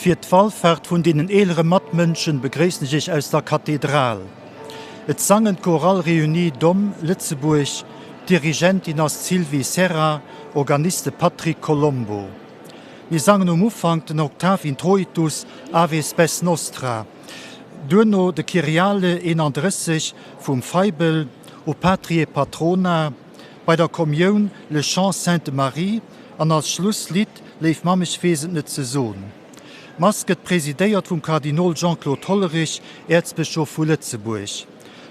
Fir d'Wallfahrt vun deenen eelere Matmënschen begréissen ech Iech aus der Kathedral. Et sangen d'Chorale Réunie Dom Lëtzebuerg, Dirigentin ass d'Sylvie Serra, Organist de Patrick Colombo. Mir sangen um Ufank den Oktav Introitus Ave Spes Nostra, duerno de Kyriale 31 vum Feibel, O Patriae Patrona, bei der Kommioun Le Chant Sainte Marie an als Schlusslidd Léif Mamm ech weess et net ze son. D'Mass gëtt presidéiert vum Kardinol Jean-Claude Hollerich, Äerzbëschof vu Lëtzebuerg.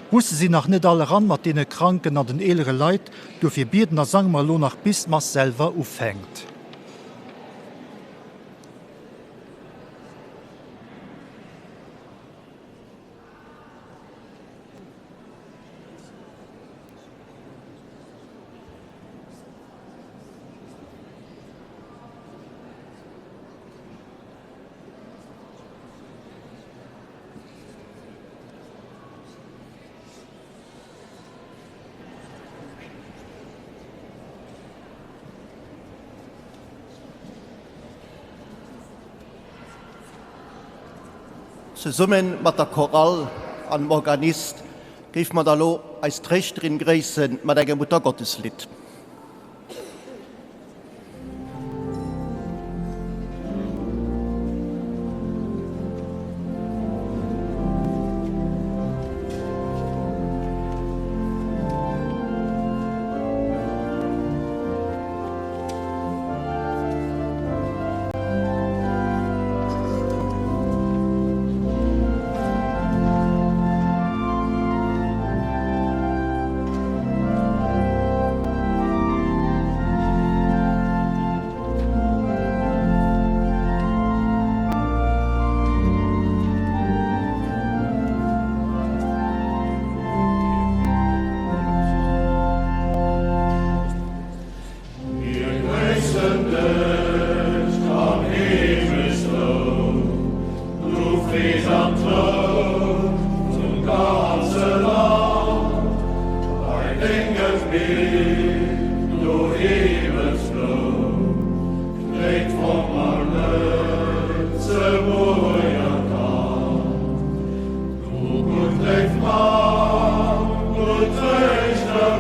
D'Busse sinn nach net all eran mat deene Kranken an den eelere Leit, dofir bieden a sange mer elo nach bis d'Mass selwer ufänkt. Zesumme mat der Chorale an dem Organist géife mer da lo eis Tréischterin gréisse mat engem Muttergotteslidd. Mir gréissen dech am Himmelstroun, du Freed an Trouscht zum ganze Land. Bei dengem Bild, du Himmelsbloum, dréit vom Lëtzebuerger Kand. Du gutt léif Mamm, gutt Tréischterin,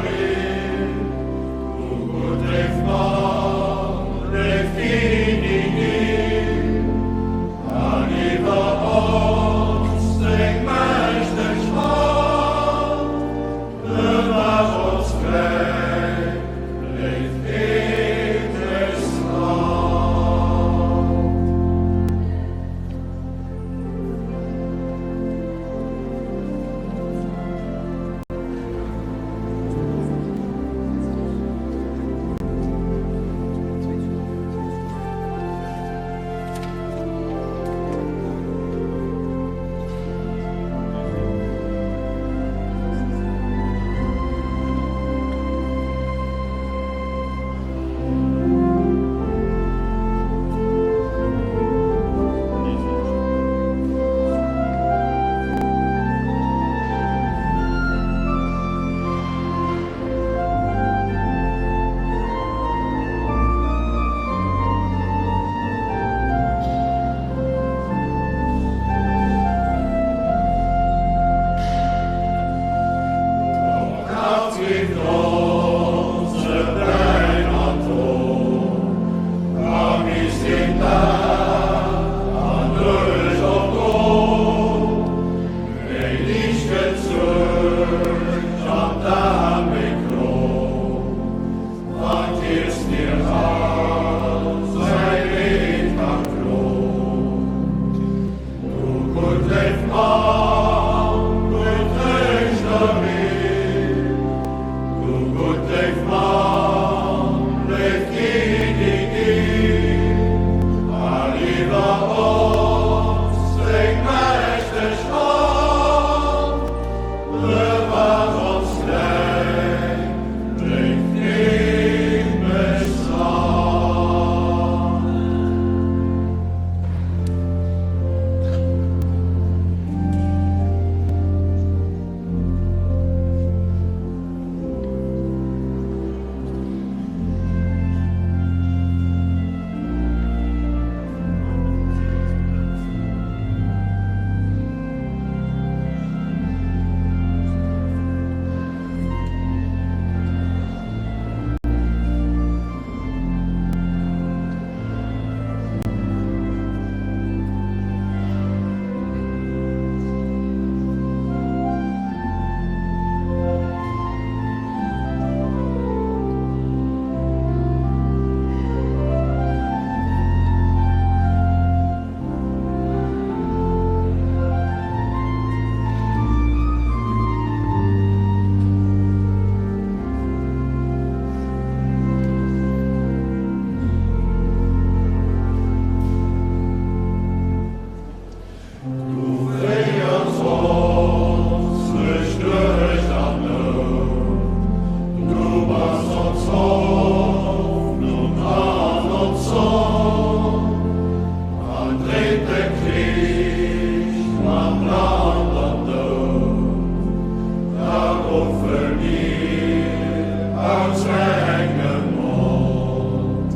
Rufe mir aus engem Mond,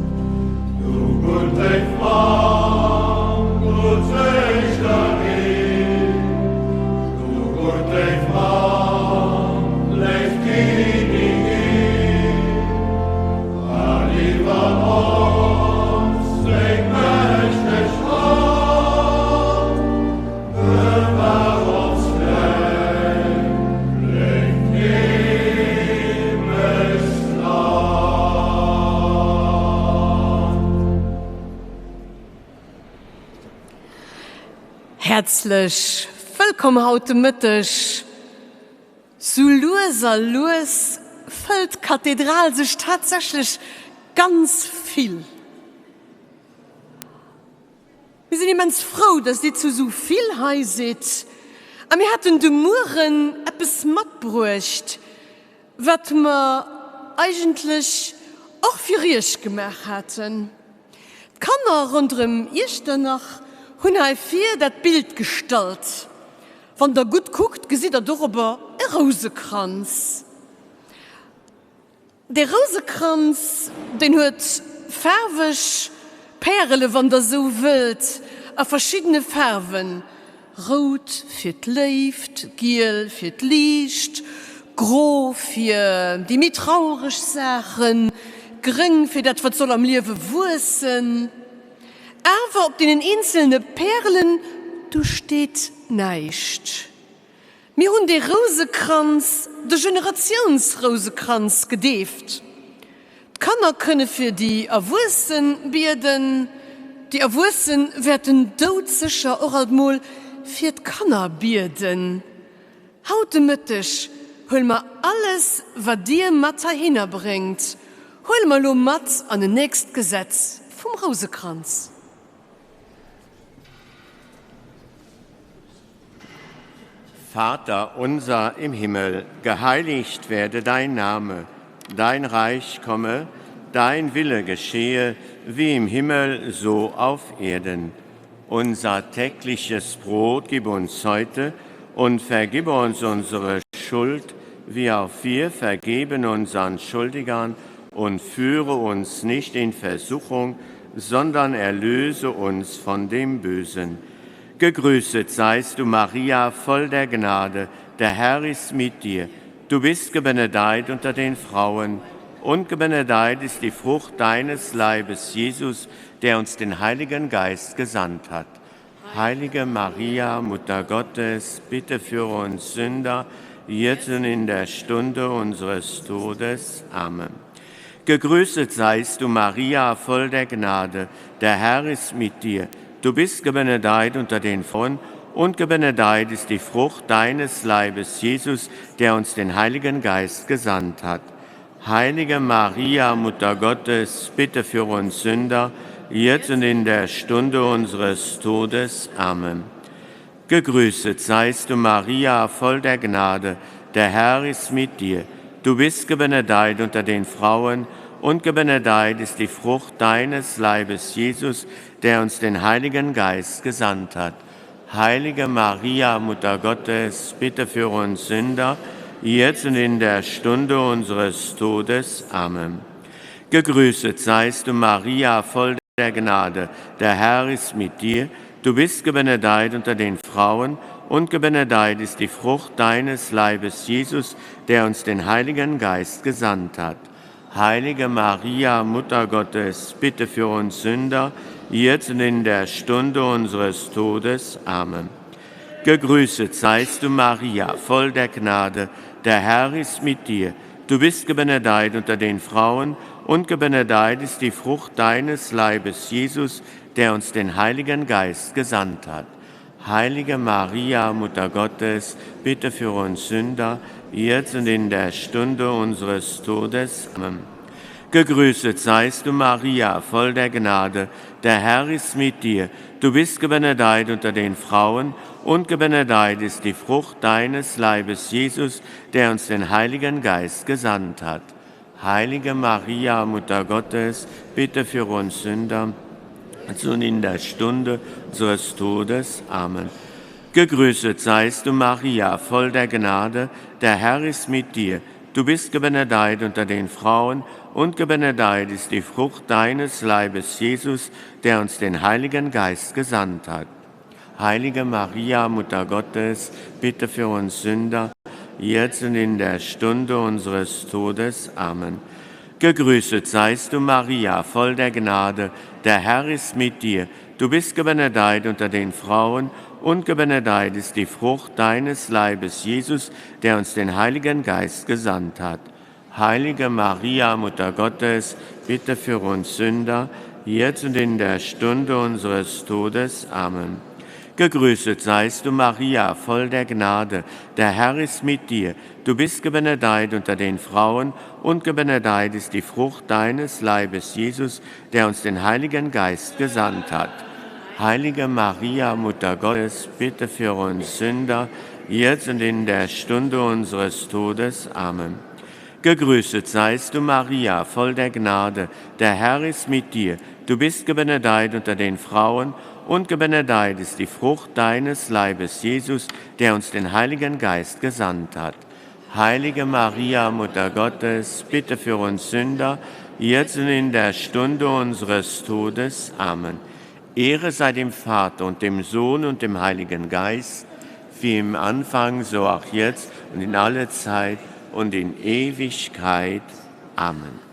Du gutt léif Mamm, du Tréischterin, Du gutt léif Mamm, léif Kinnigin, Hal iwwer ons deng mächteg Hand, Bewahr ons kleng, léift Himmelsland. Häerzlech wëllkomm haut de Mëtteg. Sou lues a lues fëllt d'Kathedral sech tatsächlech ganz vill. Mir sinn immens frou, dass dir zu sou vill hei sidd a mir haten de Mueren eppes matbruecht, wat mer eigentlech och fir iech gemaach haten. D'Kanner ronderëm Iechternach hunn hei vir dat Bild gestallt. Wann der gutt kuckt, gesitt der dorobber e Rousekranz. Dee Rousekranz, deen huet faarweg Pärele wann der sou wëllt, a verschiddene Faarwen, rout fir d'Léift, giel fir d'Liicht, gro fir déi méi traureg Saachen, gréng fir dat wat soll am Liewe wuessen. Awer op deenen eenzelne Pärelen, do steet näischt. Mir hunn dee Rousekranz de Generatiounsrousekranz gedeeft. D'Kanner kënne fir déi Erwuesse bieden. Déi Erwuesse wäerten doudsécher och alt mol fir d'Kanner bieden. Haut de Mëtteg huele mer alles, wat Dir mat heihinner bréngt, huele mer elo mat an en nächst Gesetz vum Rousekranz. Vater unser im Himmel, geheiligt werde dein Name, dein Reich komme, dein Wille geschehe, wie im Himmel so auf Erden. Unser tägliches Brot gib uns heute und vergib uns unsere Schuld, wie auch wir vergeben unseren Schuldigern, und führe uns nicht in Versuchung, sondern erlöse uns von dem Bösen. Gegrüßet seist du, Maria, voll der Gnade, der Herr ist mit dir. Du bist gebenedeit unter den Frauen, und gebenedeit ist die Frucht deines Leibes, Jesus, der uns den Heiligen Geist gesandt hat. Heilige Maria, Mutter Gottes, bitte für uns Sünder, jetzt und in der Stunde unseres Todes. Amen. Gegrüßet seist du, Maria, voll der Gnade, der Herr ist mit dir. Du bist gebenedeit unter den Frauen, und gebenedeit ist die Frucht deines Leibes, Jesus, der uns den Heiligen Geist gesandt hat. Heilige Maria, Mutter Gottes, bitte für uns Sünder, jetzt und in der Stunde unseres Todes. Amen. Gegrüßet seist du, Maria, voll der Gnade, der Herr ist mit dir. Du bist gebenedeit unter den Frauen, und gebenedeit ist die Frucht deines Leibes, Jesus, der uns den Heiligen Geist gesandt hat. Heilige Maria, Mutter Gottes, bitte für uns Sünder, jetzt und in der Stunde unseres Todes. Amen. Gegrüßet seist du, Maria, voll der Gnade, der Herr ist mit dir. Du bist gebenedeit unter den Frauen, und gebenedeit ist die Frucht deines Leibes, Jesus, der uns den Heiligen Geist gesandt hat. Heilige Maria, Mutter Gottes, bitte für uns Sünder, jetzt und in der Stunde unseres Todes. Amen. Gegrüßet seist du, Maria, voll der Gnade, der Herr ist mit dir. Du bist gebenedeit unter den Frauen, und gebenedeit ist die Frucht deines Leibes, Jesus, der uns den Heiligen Geist gesandt hat. Heilige Maria, Mutter Gottes, bitte für uns Sünder, jetzt und in der Stunde unseres Todes. Amen. Gegrüßet seist du, Maria, voll der Gnade, der Herr ist mit dir. Du bist gebenedeit unter den Frauen, und gebenedeit ist die Frucht deines Leibes, Jesus, der uns den Heiligen Geist gesandt hat. Heilige Maria, Mutter Gottes, bitte für uns Sünder, und in der Stunde unseres Todes. Amen. Gegrüßet seist du, Maria, voll der Gnade, der Herr ist mit dir. Du bist gebenedeit unter den Frauen, und gebenedeit ist die Frucht deines Leibes, Jesus, der uns den Heiligen Geist gesandt hat. Heilige Maria, Mutter Gottes, bitte für uns Sünder, jetzt und in der Stunde unseres Todes. Amen. Gegrüßet seist du, Maria, voll der Gnade, der Herr ist mit dir. Du bist gebenedeit unter den Frauen, und gebenedeit ist die Frucht deines Leibes, Jesus, der uns den Heiligen Geist gesandt hat. Heilige Maria, Mutter Gottes, bitte für uns Sünder, jetzt und in der Stunde unseres Todes. Amen. Gegrüßet seist du, Maria, voll der Gnade, der Herr ist mit dir. Du bist gebenedeit unter den Frauen, und gebenedeit ist die Frucht deines Leibes, Jesus, der uns den Heiligen Geist gesandt hat. Heilige Maria, Mutter Gottes, bitte für uns Sünder, jetzt und in der Stunde unseres Todes. Amen. Gegrüßet seist du, Maria, voll der Gnade, der Herr ist mit dir. Du bist gebenedeit unter den Frauen, und gebenedeit ist die Frucht deines Leibes, Jesus, der uns den Heiligen Geist gesandt hat. Heilige Maria, Mutter Gottes, bitte für uns Sünder, jetzt und in der Stunde unseres Todes. Amen. Ehre sei dem Vater und dem Sohn und dem Heiligen Geist, wie im Anfang, so auch jetzt und in alle Zeit und in Ewigkeit. Amen.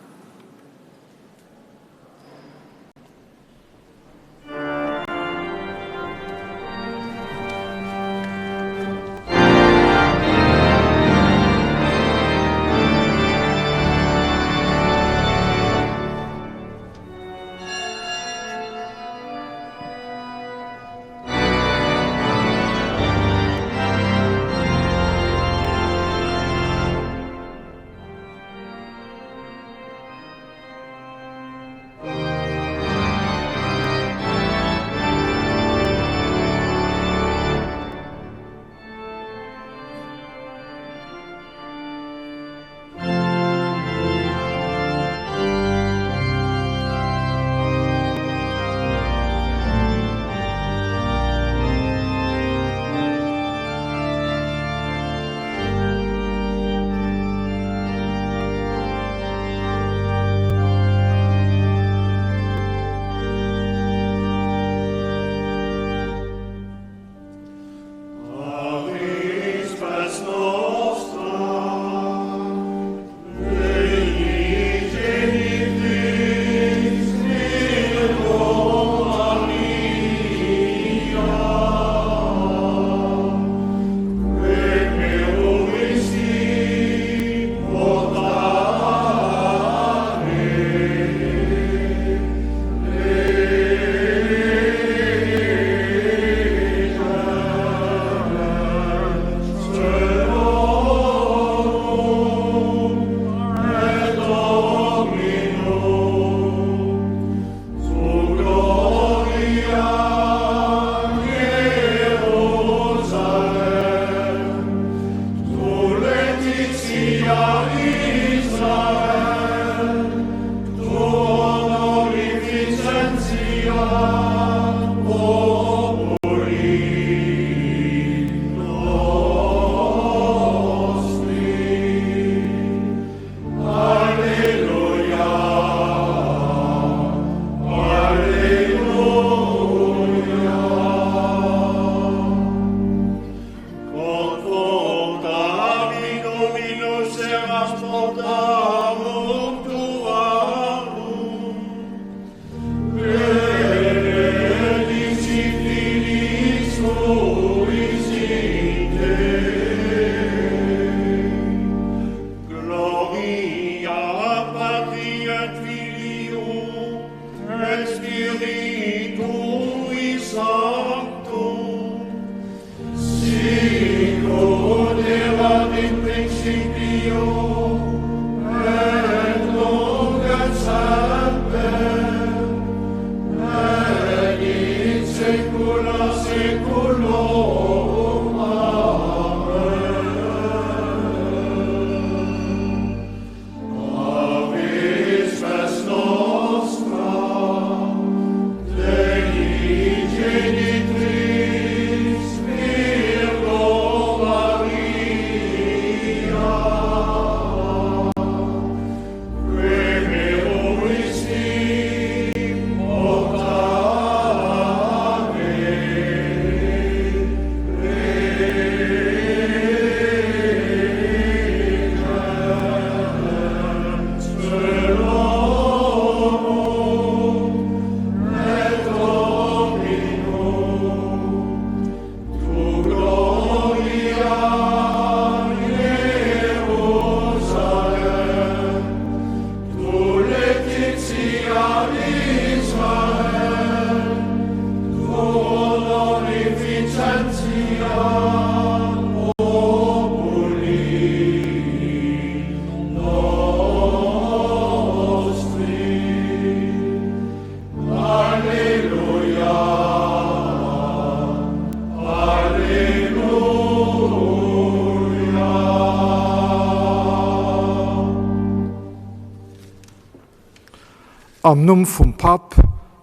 Am Numm vum Papp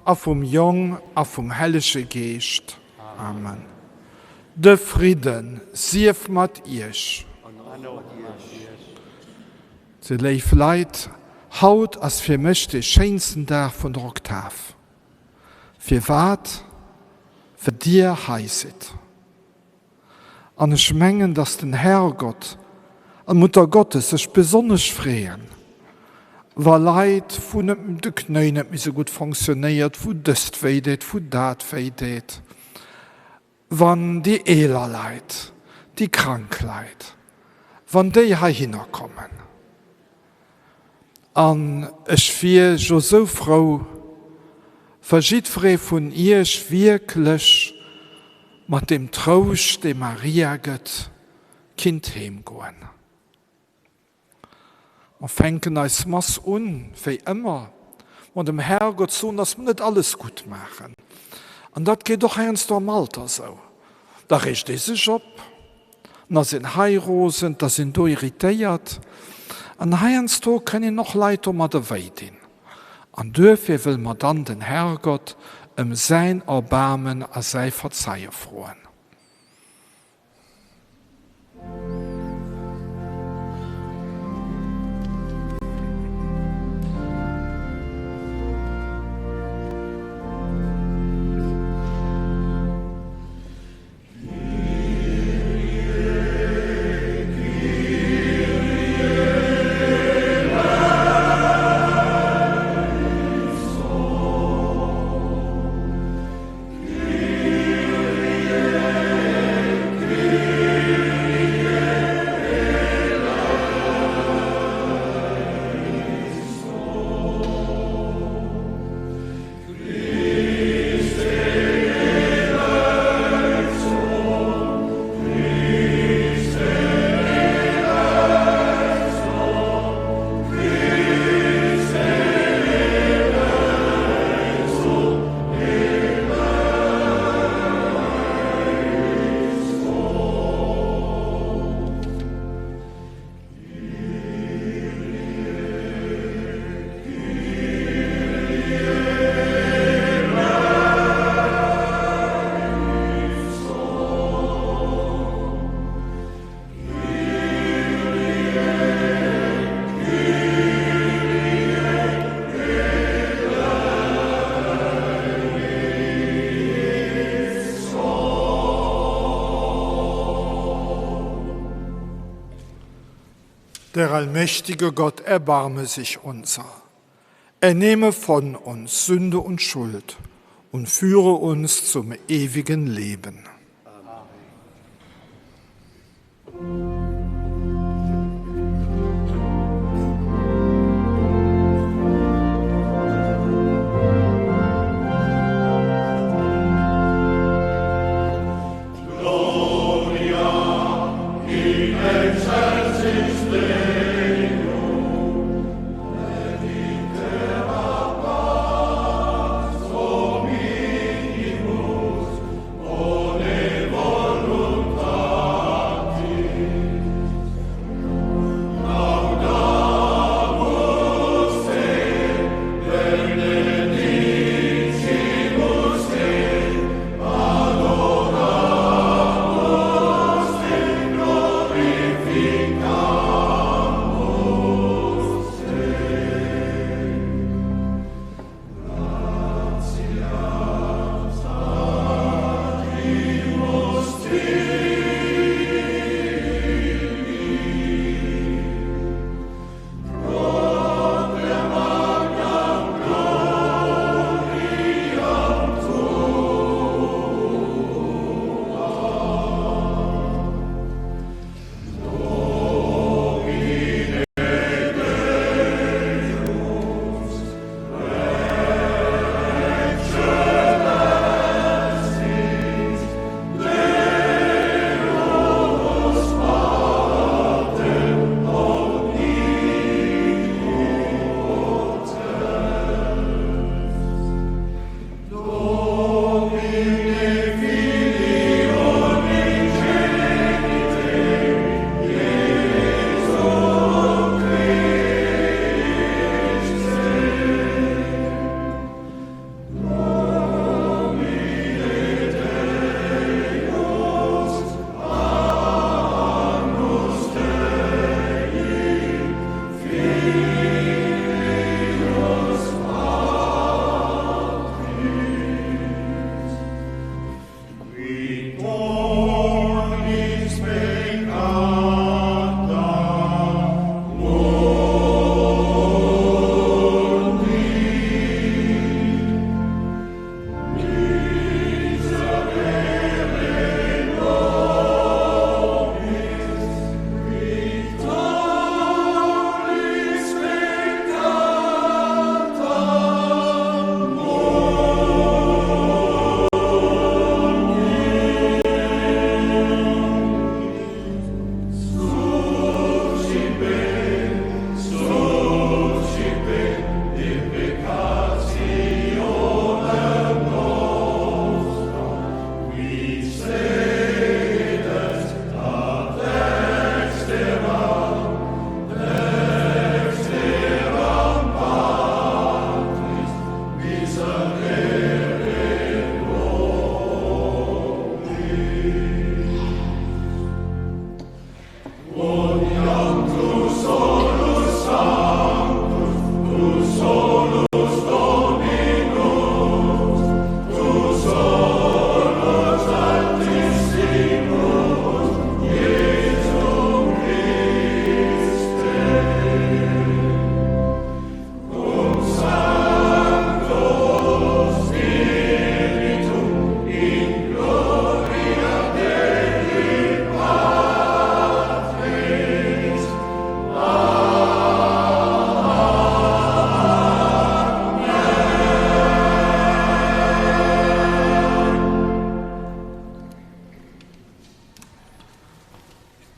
a vum Jong a vum Hellege Geescht. Amen. De Fridde sief mat iech. Sou léif Leit, haut ass fir mech dee schéinsten Dag vun der Oktav. Firwat? Well dir hei sidd. An ech mengen, dass den Herrgott an d'Mutter Gottes sech besonnesch freeën, wa Leit, wou net de Knéi net méi sou gutt fonctionnéiert, wou dëst wéi deet, wou dat wéi deet, wann déi eeler Leit, déi krank Leit, wann déi heihinner kommen. An ech wier jo sou frou, wa jiddweree vun iech wierklech mat deem Trouscht, dee Maria gëtt, kinnt heemgoen. Mer fänken eis Mass un, wéi ëmmer, mat dem Herrgott soen, dass mer net alles gutt maachen. An dat geet och heiansdo am Alter sou. Da reegt ee sech op, an ass een hei rosen, da sinn do irritéiert. An heiansdo kënn een och Leit domadder wéi dinn. An duerfir wëlle mer dann den Herrgott ëm säin Erbaarmen a säi Verzeie froen. Der allmächtige Gott erbarme sich unser. Er nehme von uns Sünde und Schuld und führe uns zum ewigen Leben. Amen.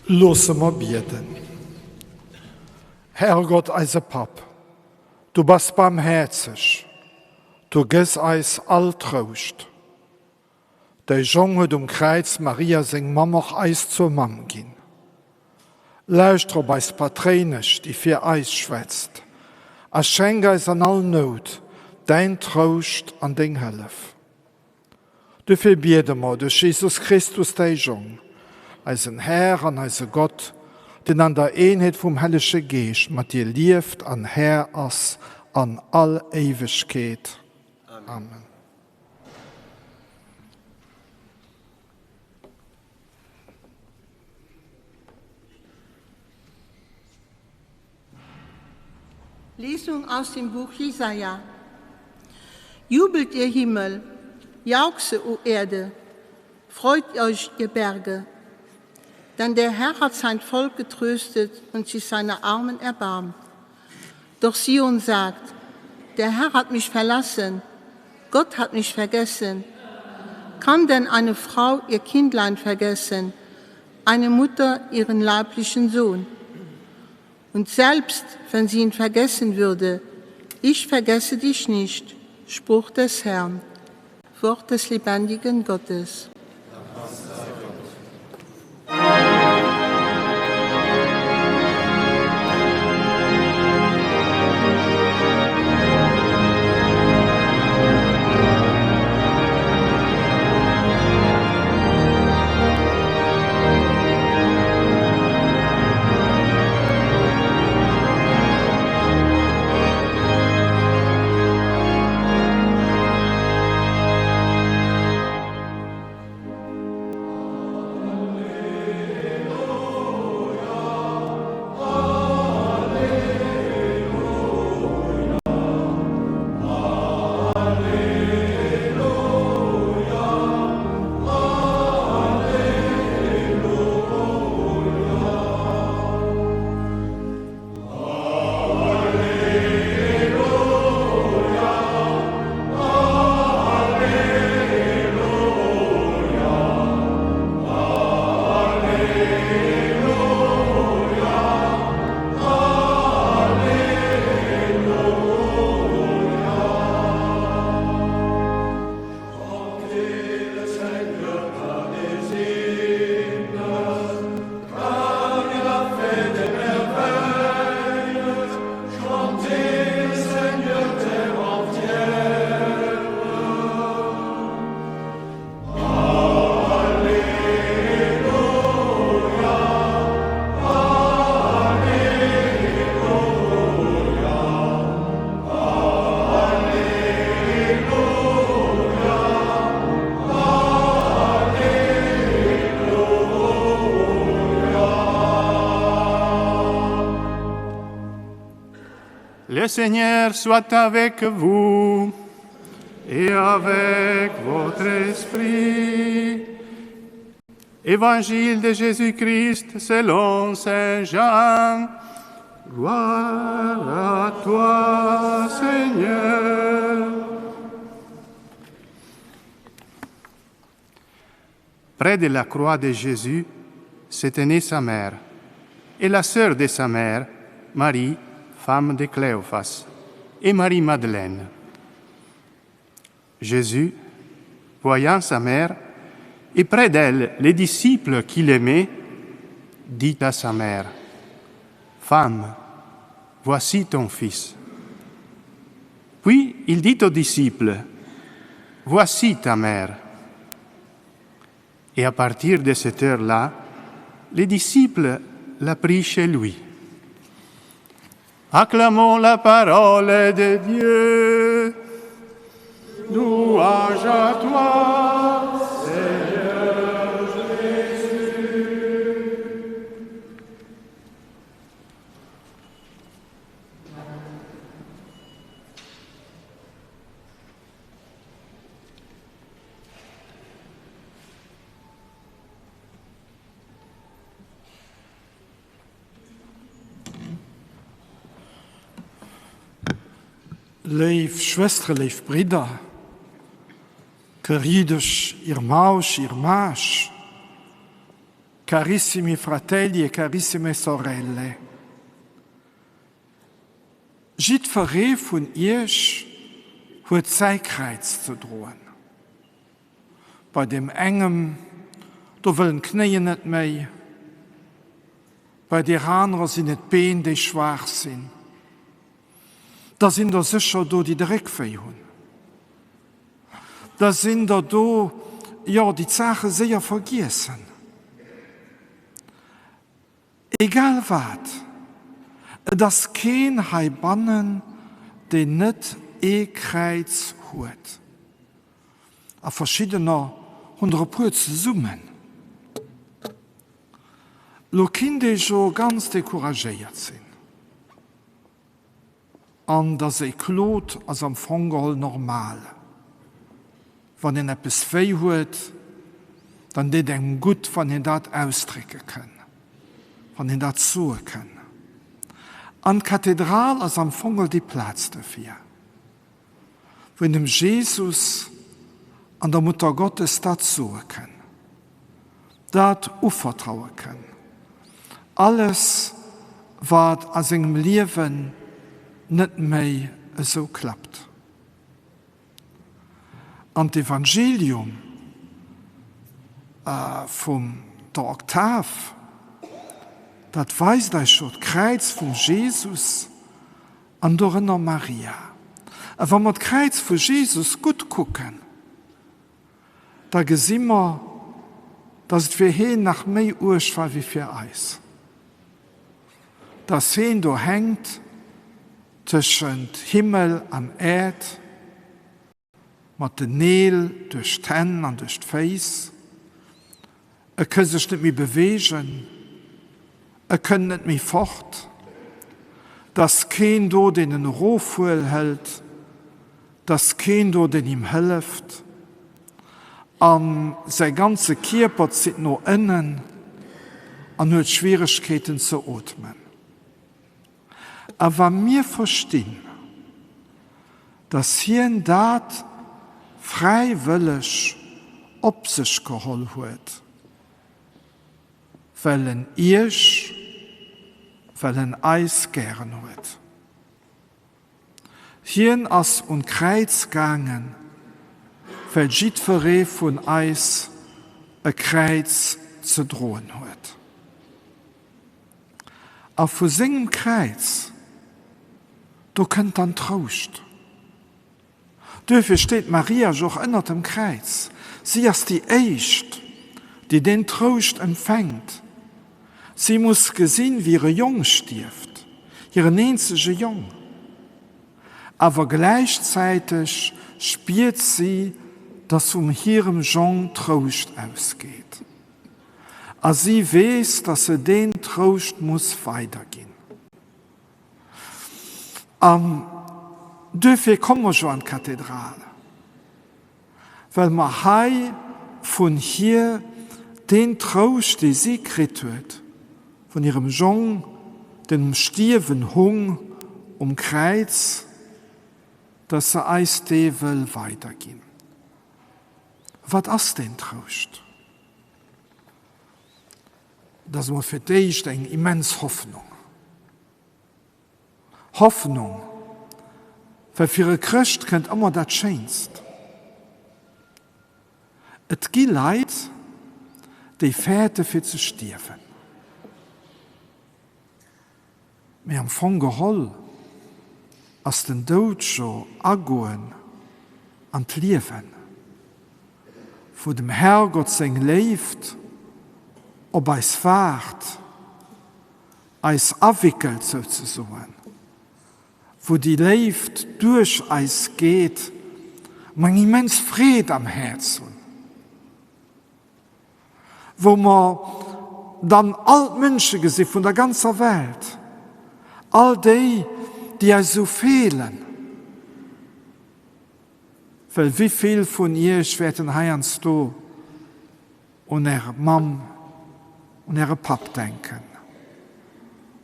Loosse mer bieden. Herrgott, eise Papp, du bass barmhäerzeg, du gëss eis all Trouscht. Däi Jong huet um Kräiz Maria seng Mamm och eis zur Mamm ginn. Lauschter op eis Patréinesch, déi fir eis schwätzt, a schenk eis an all Nout däin Trouscht an deng Hëllef. Dofir biede mer duerch Jesus Christus, däi Jong, eisen Här an eise Gott, deen an der Eenheet vum Hellege Geescht mat dir lieft an Här ass an all Éiwegkeet. Amen. Lesung aus dem Buch Jesaja. Jubelt ihr Himmel, jauchze, o Erde, freut euch, ihr Berge. Denn der Herr hat sein Volk getröstet und sich seiner Armen erbarmt. Doch Sion sagt, der Herr hat mich verlassen, Gott hat mich vergessen. Kann denn eine Frau ihr Kindlein vergessen, eine Mutter ihren leiblichen Sohn? Und selbst wenn sie ihn vergessen würde, ich vergesse dich nicht, Spruch des Herrn, Wort des lebendigen Gottes. Le Seigneur soit avec vous et avec votre esprit. Évangile de Jésus-Christ selon Saint Jean. Gloire à toi, Seigneur. Près de la croix de Jésus se tenait sa mère et la sœur de sa mère, Marie, femme de Cléophas, et Marie-Madeleine. Jésus, voyant sa mère, et près d'elle les disciples qui l'aimaient, dit à sa mère, Femme, voici ton fils. Puis il dit aux disciples, Voici ta mère. Et à partir de cette heure-là, les disciples la prit chez lui. Acclamons la parole de Dieu. Louange à toi, Seigneur Jésus. Léif Schwëstere, léif Bridder, queridos irmãos e irmãs. Carissimi fratelli e carissime sorelle, jiddferee vun Iech huet säi Kräiz ze droen. Bei deem engem, do wëllen d'Knéien net méi, bei deer anerer sinn et d'Been, déi schwaach sinn. Da sinn der sécher do, déi de Réck wéi hunn. Da sinn der do, jo, déi d'Saache séier vergiessen. Egal wat, et ass keen heibannen, deen net ee Kräiz huet. A verschiddener hunn der e puer zesummen. Lo kinnt ee jo ganz decouragéiert sinn. An dass ee klot ass am Fong geholl normal. Wann een eppes wéi huet, dann deet engem gutt, wann een dat ausdrécke kënn, wann een dat soe kënn. An d'Kathedral ass am Fong geholl déi Plaz dofir. Wou een dem Jesus an der Muttergottes dat soe kënn, dat uvertraue kënn, alles wat a sengem Liewen net méi esou klappt. An d'Evangelium vum der Oktav, dat weist eis jo d'Kräiz vum Jesus, An dorënner Maria. A wa mer d'Kräiz vu Jesus gutt kucken, da gesi mer, dass et fir heen nach méi uerg war wéi fir eis. Dass heen do hänkt tëschent Himmel an Äerd, Mat den Neel duerch d'Hänn an duerch d'Féiss. E kënn sech net méi beweegen, e kënnt net méi fort. 't ass keen do, deen en erofhuelhëlt, 't ass keen do, deen him hëlleft. A säi ganze Kierper zitt no ënnen an huet Schwieregkeeten ze ootmen. A wa mir verstinn, dass hien dat fräiwëlleg op sech geholl huet, well en Iech, well en eis gären huet. Hien ass un d'Kräiz gaangen, well jiddweree vun eis e Kräiz ze droen huet. A vu sengem Kräiz, do kënnt dann Trouscht. Duerfir steet d'Maria jo och ënnert dem Kräiz. Si ass déi Éischt, déi deen Trouscht empfänkt. Si muss gesinn, wéi hire Jong stierft, hiren eenzege Jong. Awer gläichzäiteg spiert si, dass vum hirem Jong Trouscht ausgeet. A si weess, dass se deen Trouscht muss weiderginn. An duerfir komme mer jo an d'Kathedral, well mer hei vun hir deen Trouscht, dee si kritt huet vun hirem Jong, deen um Stierwen hung um Kräiz, dass se eis dee wëll weiderginn. Wat ass deen Trouscht? Et ass emol fir d'éischt eng immens Hoffnung. Hoffnung, well fir e Chrëscht kënnt ëmmer dat Schéinst. Et gi Leit, déi fäerte fir ze stierwen. Mee am Fong geholl ass den Doud jo Agoen an d'Liewen, wou dem Herrgott seng Léift op eis waart, eis awéckelt souzesoen, wou déi Léift duerch eis geet, mer eng immens Freed am Häerz hunn. Wou mer dann all d'Mënsche gesi vun der ganzer Welt, all déi, déi eis esou feelen. Well wéi vill vun iech wäerten heiansdo un är Mamm, un äre Papp denken,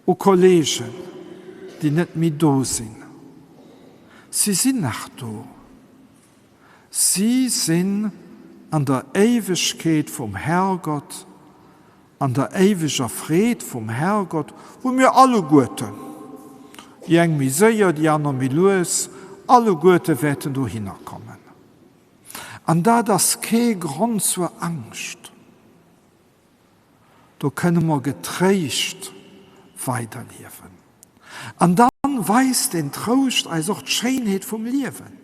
u Kolleegen, déi net méi do sinn? Si sinn nach do. Si sinn an der Éiwegkeet vum Herrgott. An der éiweger Freed vum Herrgott, wou mir alleguerten, déi eng méi séier, déi aner méi lues, alleguerte wäerten dohinner kommen. An dat ass kee Grond zur Angscht. Do kënne mer getréischt weiderliewen. An dann weist deen Trouscht eis och d'Schéinheet vum Liewen.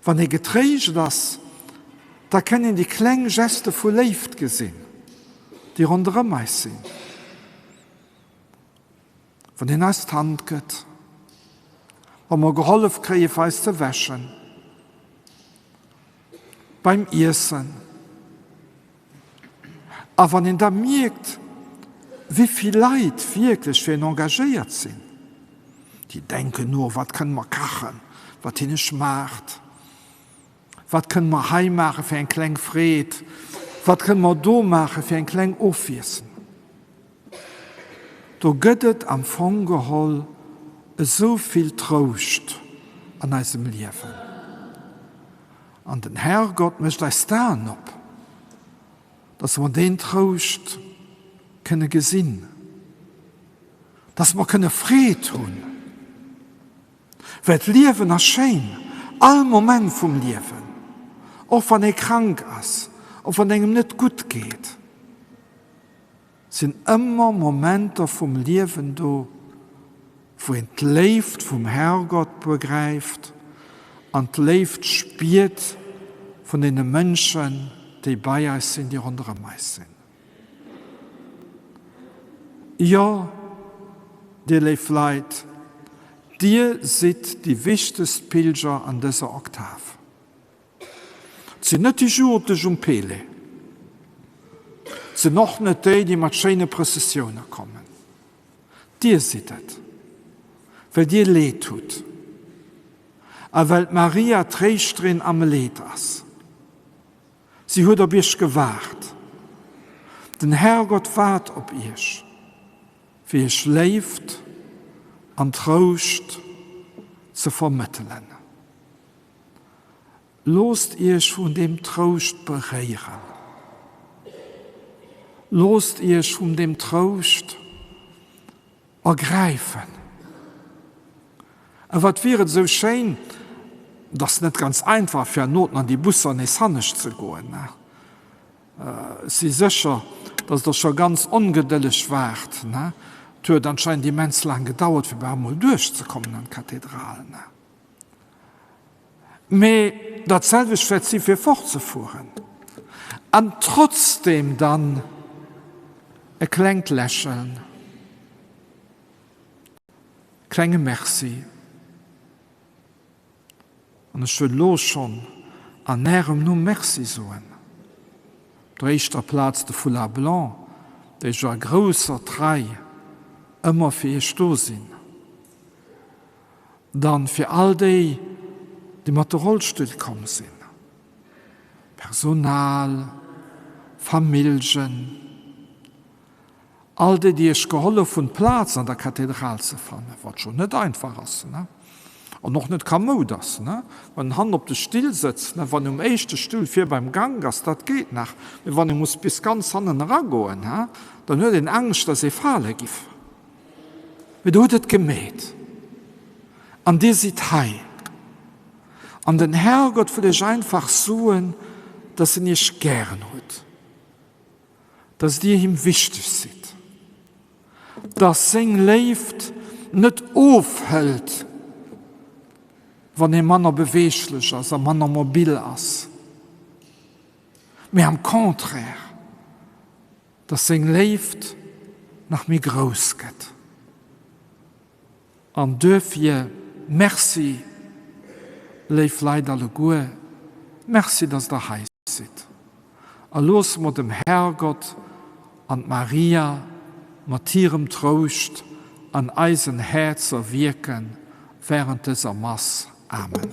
Wann ee getréischt ass, da kënn een déi kleng Geste vu Léift gesinn, déi ronderëm eis sinn. Wann een eis d'Hand gëtt, wa mer gehollef kréie fir eis ze wäschen, beim Iessen. A wann een da mierkt, wéi vill Leit wierklech fir een engagéiert sinn, déi denken no, wat kënne mer kachen, wat hinne schmaacht, wat kënne mer hei maache fir eng kleng Freed, wat kënne mer do maache fir eng kleng Ofwiesslung. Do gëtt et am Fong geholl esou vill Trouscht an eisem Liewen. An den Herrgott mécht eis d'Aen op, dass mer deen Trouscht kënne gesinn, dass mer kënne Freed hunn, well d'Liewen ass schéin, all Moment vum Liewen, och wann ee krank ass, och wann engem net gutt geet. Sinn ëmmer Momenter vum Liewen do, wou een d'Léift vum Herrgott begräift an d'Léift spiert vun deene Mënschen, déi bei eis sinn, déi ronderëm eis sinn. Jo, dir léif Leit, dir sidd déi wichtegst Pilger an dëser Oktav. Et sinn net déi Jugendlech um Pele. Et sinn och net déi, déi mat schéine Prëssessioune kommen. Dir sidd et, well dir Leed hutt a well d'Maria Tréischterin am Leed ass. Si huet op iech gewaart. Den Herrgott waart op iech, fir iech Léift an Trouscht ze vermëttelen. Loosst iech vun deem Trouscht beréieren. Loosst iech vum deem Trouscht ergräifen. A wat wier et esou schéin, et ass net ganz einfach fir hernoten an déi Busser nees hannescht ze goen, ech si sécher, dass der scho ganz ongedëlleg waart, et huet anscheinend immens laang gedauert fir bal emol duerchzekommen an d'Kathedral. Mee dat selwecht wäert si fir fortzefueren. An trotzdeem dann e klengt Lächeln, klenge Merci. An ech wëll elo schonn an Ärem Numm Merci soen. Op der éischter Plaz de Foulard blanc, déi jo a grousser Trei ëmmer fir Iech do sinn. Dann fir all déi, déi mat de Rollstüll komm sinn, Personal, Familljen, all déi, déi Iech gehollef hunn, d'Plaz an der Kathedral ze fannen, wat scho net einfach ass, ne, an och net kamoud ass, ne, wann en hannen op de Still sëtzt, ne, wann en um éischte Stull vir beim Gank ass, dat geet nach, mee wann ee muss bis ganz hannen eragoen, he, dann huet een Angscht, dass ee fale giff. Mee Der hutt et gemeet, an dir sidd hei. An den Herrgott wëll iech einfach soen, dass en iech gären huet, dass dir him wichteg sidd, dass seng Léift net ofhëlt, wann ee manner beweeglech ass a manner mobil ass, mee am Contraire, Dass seng Léift nach méi grouss gëtt. An duerfir Merci, léif Leit alleguer, Merci, dass Der hei sidd. A loosse mer dem Herrgott an d'Maria mat hirem Trouscht an eisen Häerzer wierken während dëser Mass. Amen.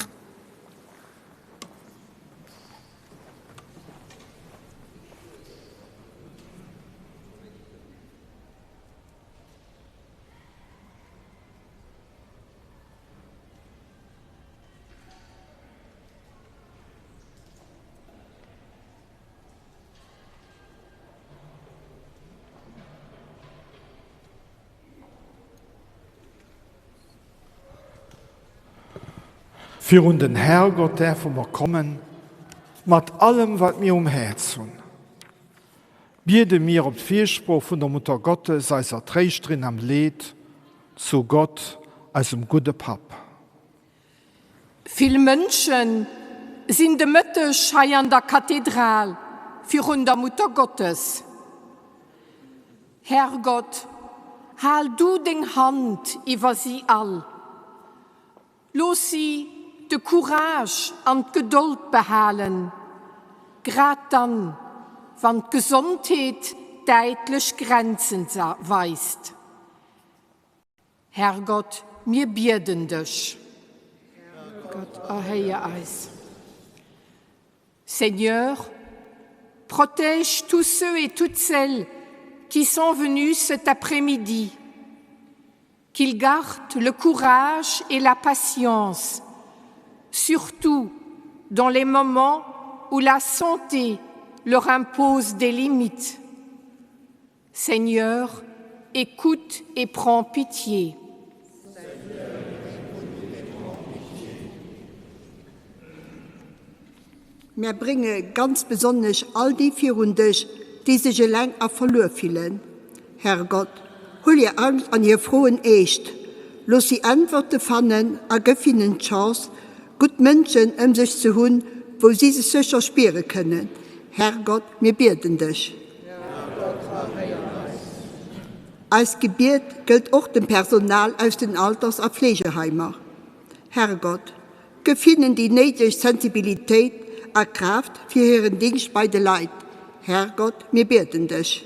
Virun den Herrgott däerfe mer kommen, mat allem wat mir um Häerz hunn. Biede mir op d'Firsprooch vun der Mutter Gottes, eiser Tréischterin am Leed, zu Gott, eisem gudde Papp. Vill Mënsche sinn de Mëtteg hei an der Kathedral virun der Muttergottes. Herrgott, hal du deng Hand iwwer si all. Looss si de Courage an d'Gedold behalen, grad dann, wann d'Gesondheet däitlech Grenzen weist. Herrgott, mir bieden dech. Herrgott, erhéier eis. Seigneur, protège tous ceux et toutes celles qui sont venus cet après-midi, qu'ils gardent le courage et la patience, surtout dans les moments où la santé leur impose des limites. Seigneur, écoute et prends pitié. Mär brénge ganz besonnesch all déi virun dech, déi sech eleng a verluer fillen. Herrgott, huel hir Angscht an hir Froen eescht. Looss si Äntwerte fannen a gëff hinnen d'Chance, gutt Mënschen ëm sech ze hunn, wou si sech sécher spiere kënnen. Herrgott, mir bieden dech. Eist Gebiet gëllt och dem Personal aus den Alters a Fleegeheimer. Herrgott, gëff hinnen déi néideg Sensibilitéit a Kraaft fir hiren Dingscht bei de Leit. Herrgott, mir bieden dech.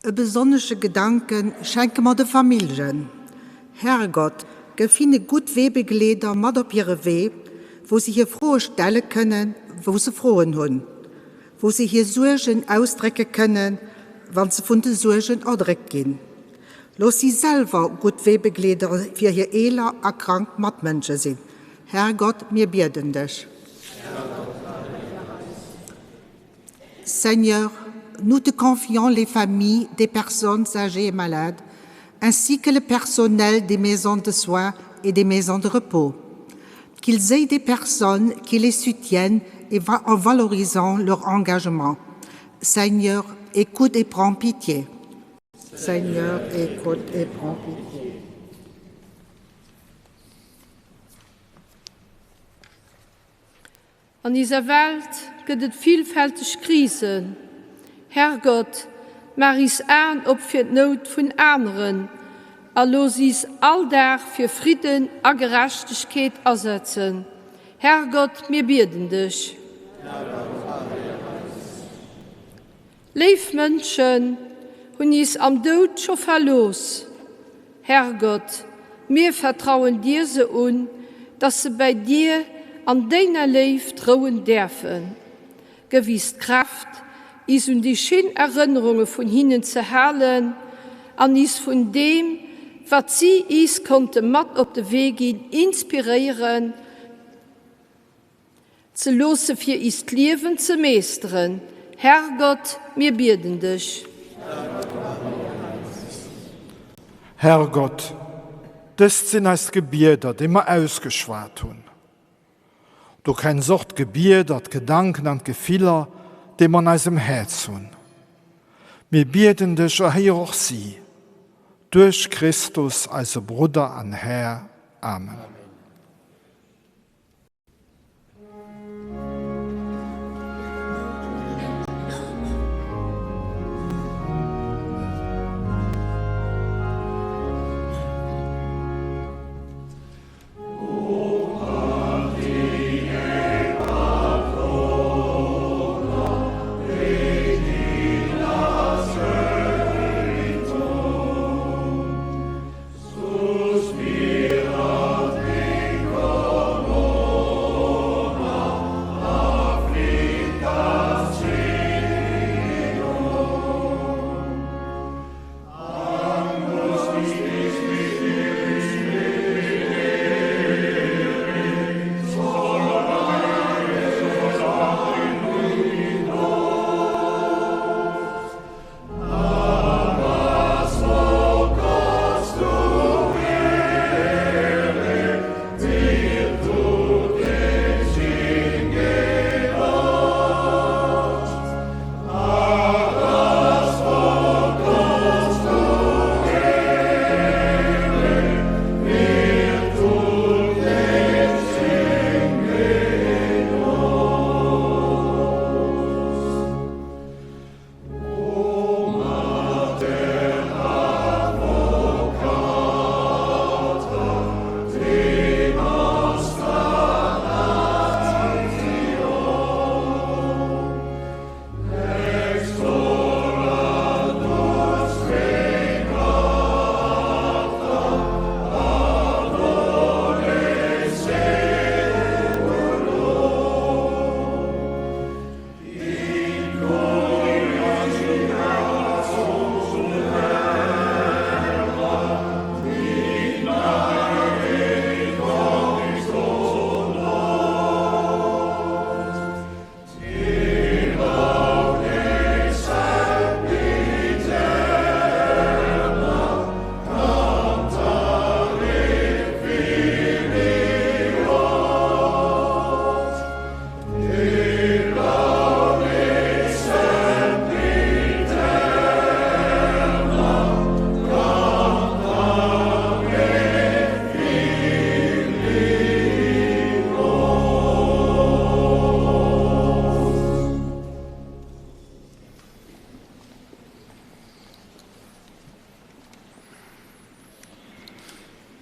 E besonnesche Gedanke schenke mer de Familljen. Herrgott, gëff hinne gutt Weebegleeder mat op hire Wee, wou se hir Froe stelle kënnen, wou se Froen hunn, wou se hir Suergen ausdrécke kënnen, wann se vun de Suergen erdréckt ginn. Looss si selwer gutt Weebegleeder fir hir eeler a krank Matmënsche sinn. Herrgott, mir bieden dech. Seigneur, nous te confions les familles des personnes âgées et malades, ainsi que le personnel des maisons de soins et des maisons de repos. Qu'ils aient des personnes qui les soutiennent et en valorisant leur engagement. Seigneur, écoute et prends pitié. Seigneur, écoute et prends pitié. An iser Welt gëtt et villfälteg Krisen. Herrgott, maach is Aen op fir d'Nout vun aneren a looss is all Dag fir Fridden a Gerechtegkeet asetzen. Herrgott, mir bieden dech. Léif Mënschen hunn is am Doud scho verlooss. Herrgott, mir vertrauen dir se un, dass se bäi dir an déiner Léift rouen däerfen. Gëff is d'Kraaft, is un déi schéin Erënnerunge vun hinnen ze halen an is vun deem, wat si is konnte mat op de Wee ginn, inspiréieren, Ze loosse fir iist Liewen ze meeschteren. Herrgott, mir bieden dech. Herrgott, dëst sinn eis Gebieder, déi mer ausgeschwat hunn. Du kenns och d'Gebieder, d'Gedanken an d'Gefiller, déi mer an eisem Häerz hunn. Mir bieden dech, erhéier och si, duerch Christus, eise Brudder an Här. Amen.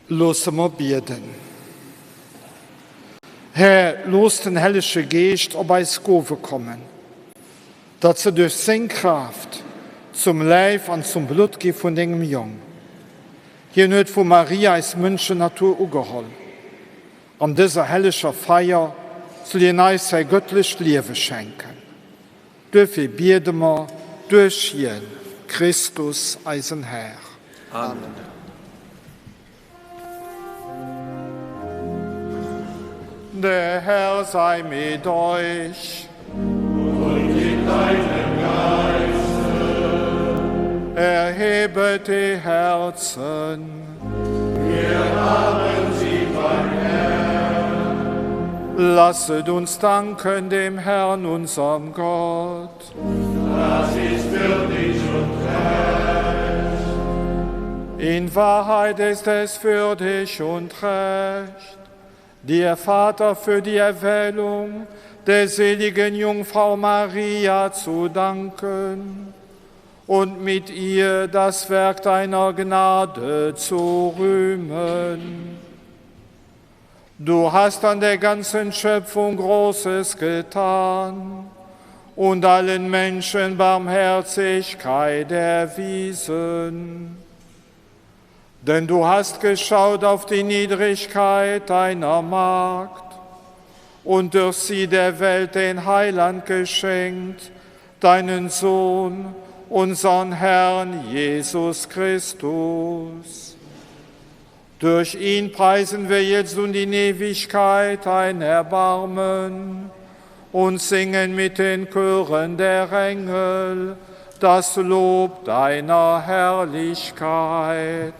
Loosse mer bieden. Här, looss den Hellege Geescht op eis Gowe kommen, datt se duerch seng Kraaft zum Läif an zum Blutt gi vun dengem Jong. Hien huet vu Maria eis Mënschennatur ugeholl. An dëser helleger Feier soll hien eis säi gëttlecht Liewe schenken. Duerfir biede mer duerch hien, Christus, eisen Här. Amen. Der Herr sei mit euch. Und mit deinem Geiste. Erhebet die Herzen. Wir haben sie beim Herrn. Lasset uns danken dem Herrn, unserem Gott. Das ist würdig und recht. In Wahrheit ist es würdig und recht, dir Vater für die Erwählung der seligen Jungfrau Maria zu danken und mit ihr das Werk deiner Gnade zu rühmen. Du hast an der ganzen Schöpfung Großes getan und allen Menschen Barmherzigkeit erwiesen. Denn du hast geschaut auf die Niedrigkeit deiner Magd und durch sie der Welt den Heiland geschenkt, deinen Sohn, unseren Herrn Jesus Christus. Durch ihn preisen wir jetzt und in Ewigkeit dein Erbarmen und singen mit den Chören der Engel das Lob deiner Herrlichkeit.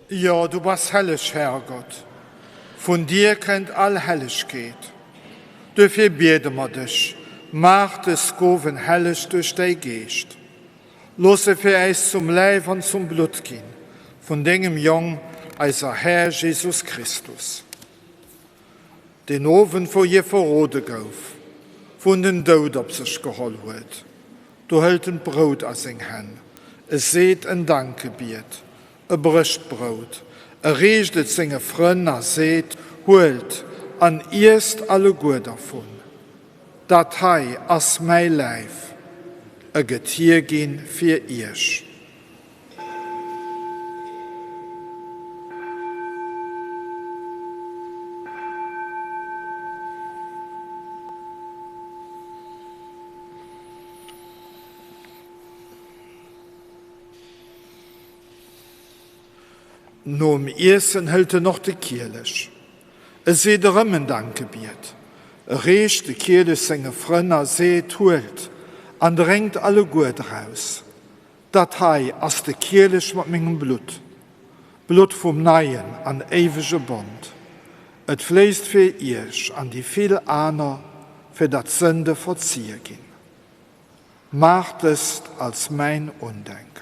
Jo, du bass helleg, Herrgott, vun dir kënnt all Hellegkeet. Duerfir biede mer dech, Maach dës Gowen helleg duerch däi Geescht. Looss se fir äis zum Läif an zum Blutt ginn vun dengem Jong, eiser Här Jesus Christus. Deen Owend, wou hie verrode gouf, wou en den Doud op sech geholl huet, do hëlt en d'Brout a seng Hänn, e seet en Dankgebiet, e brécht d'Brout, e reecht et senge Frënn a seet, Huelt an iesst alleguer dervun, dat hei ass mäi Läif. E gëtt hierginn fir iech. Nom Iessen hëlt en och de Kielech. E seet erëm en Dankgebiet. E reecht de Kielech senge Frënn a seet, Huelt an drénkt alleguer draus. Dat hei ass de Kielech mat mengem Blutt, d'Blutt vum neien an éiwege Bond. Et fléisst fir iech an déi vill aner, fir datt d'Sënde verzie ginn. Maacht dëst als mäin Undenken.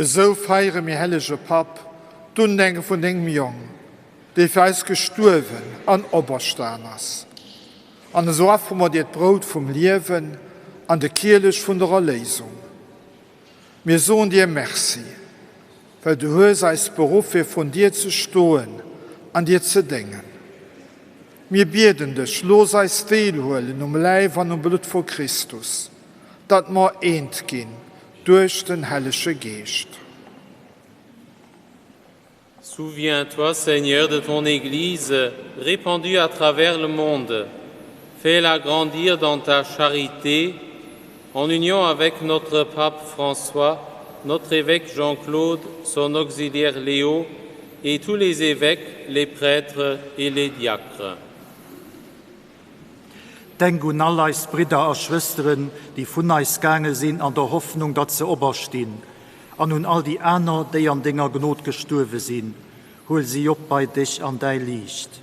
Esou feiere mir, hellege Papp, d'Undenke vun dengem Jong, dee fir eis gestuerwen an operstan ass. An esou affere mer dir d'Brout vum Liewen an de Kielech vun der Erléisung. Mir soen dir Merci, well du hues eis beruff fir vrun dir ze stoen an dir ze déngen. Mir bieden dech, looss eis deelhuelen um Läif an um Blutt vu Christus, datt mer eent ginn duerch den Hellege Geescht. Souviens-toi, Seigneur, de ton Église répandue à travers le monde. Fais-la grandir dans ta charité, en union avec notre pape François, notre évêque Jean-Claude, son auxiliaire Léo et tous les évêques, les prêtres et les diacres. Denk un all eis Bridder a Schwësteren, déi vun eis gaange sinn an der Hoffnung, datt se operstinn, an un all déi aner, déi an denger Gnod gestuerwe sinn. Huel si op bei dech an däi Liicht.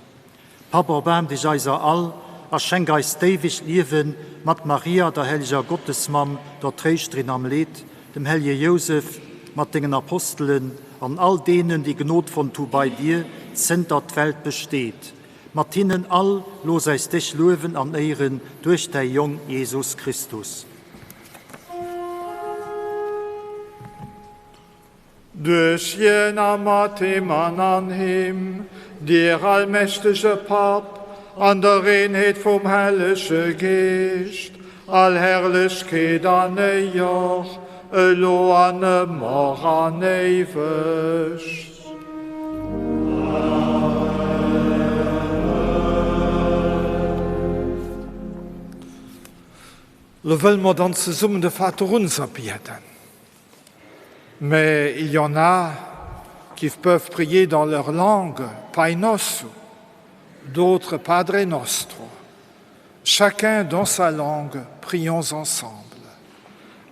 Papp, erbaarm dech eiser all a schenk eis d'éiwegt Liewen mat Maria, der helleger Gottesmamm, der Tréischterin am Leed, dem hellege Jousef, mat dengen Apostelen an all deenen, déi Gnod fonnt hu bei dir, zënter d'Welt besteet. Mat hinnen all looss eis dech luewen an éieren duerch däi Jong Jesus Christus. Duerch hien a mat him an an him, dir allmächtege Papp, an der Eenheet vum Hellege Geescht, all Herrlechkeet an Éier, elo an ëmmer an éiweg. Lo wëlle mer dann zesummen de Vaterunser bieden. Mais il y en a qui peuvent prier dans leur langue Pai Nosso, d'autres Padre Nostro. Chacun dans sa langue, prions ensemble.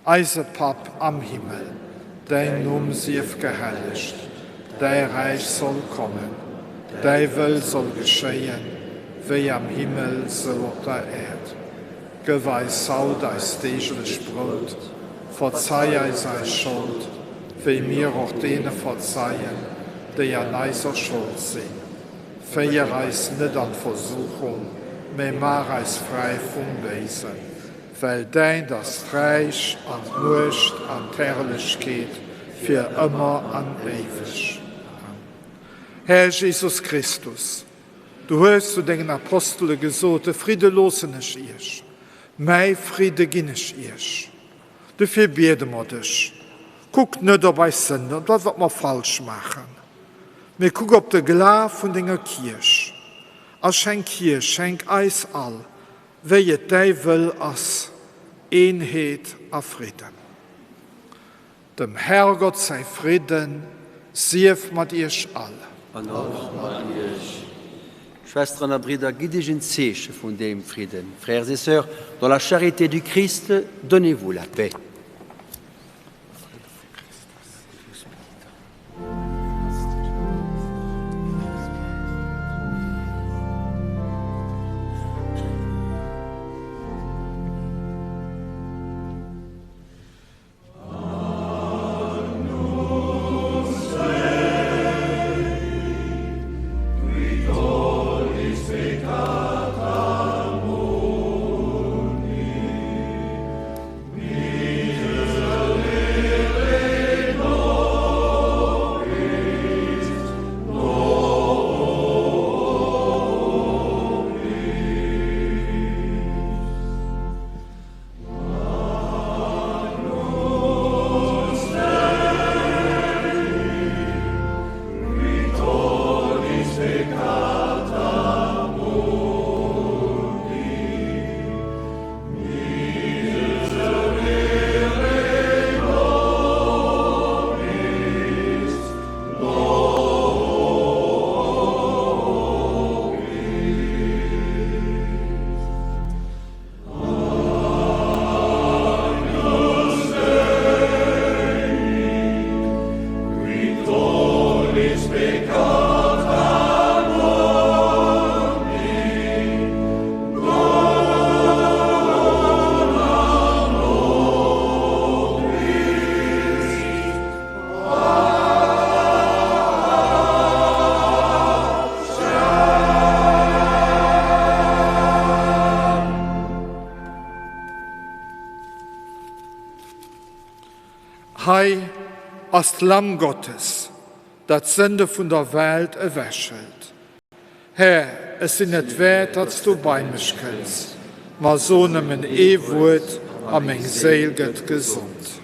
Eise Papp am Himmel, däin Numm sief gehellegt, däi Räich soll kommen, däi Wëll soll geschéien, wéi am Himmel, sou op der Äerd. Gëff eis haut eist deeglech Brout. Verzei eis eis Schold, wéi mir och deene verzeien, déi an eiser Schold sinn. Féier eis net an d'Versuchung, mä maach eis fräi vum Béisen. Well däint ass d'Räich an d'Muecht an d'Herrlechkeet fir ëmmer an éiweg. Amen. Här Jesus Christus, du hues zu dengen Apostele gesot, De Fridde loossen ech iech. Mäi Fridde ginn ech iech. Dofir biede mer dech, Kuck net op eis Sënden, op dat, wat mer falsch maachen, mee kuck op de Glaf vun denger Kierch a schenk hir, schenk eis all, wéi et däi Wëll ass, Eenheet a Fridden. Dem Herrgott säi Fridden sief mat iech all. An och mat iech. Schwesteren a Bridder, gitt iech en Zeeche vun deem Fridden. Frères et sœurs, dans la charité du Christ, donnez-vous la paix. Hei ass d'Lamm Gottes, dat d'Sënde vun der Welt ewechhëlt. Här, ech sinn net wäert, datt s du bei mech kënns, ma so nëmmen ee Wuert, a meng Séil gëtt gesond.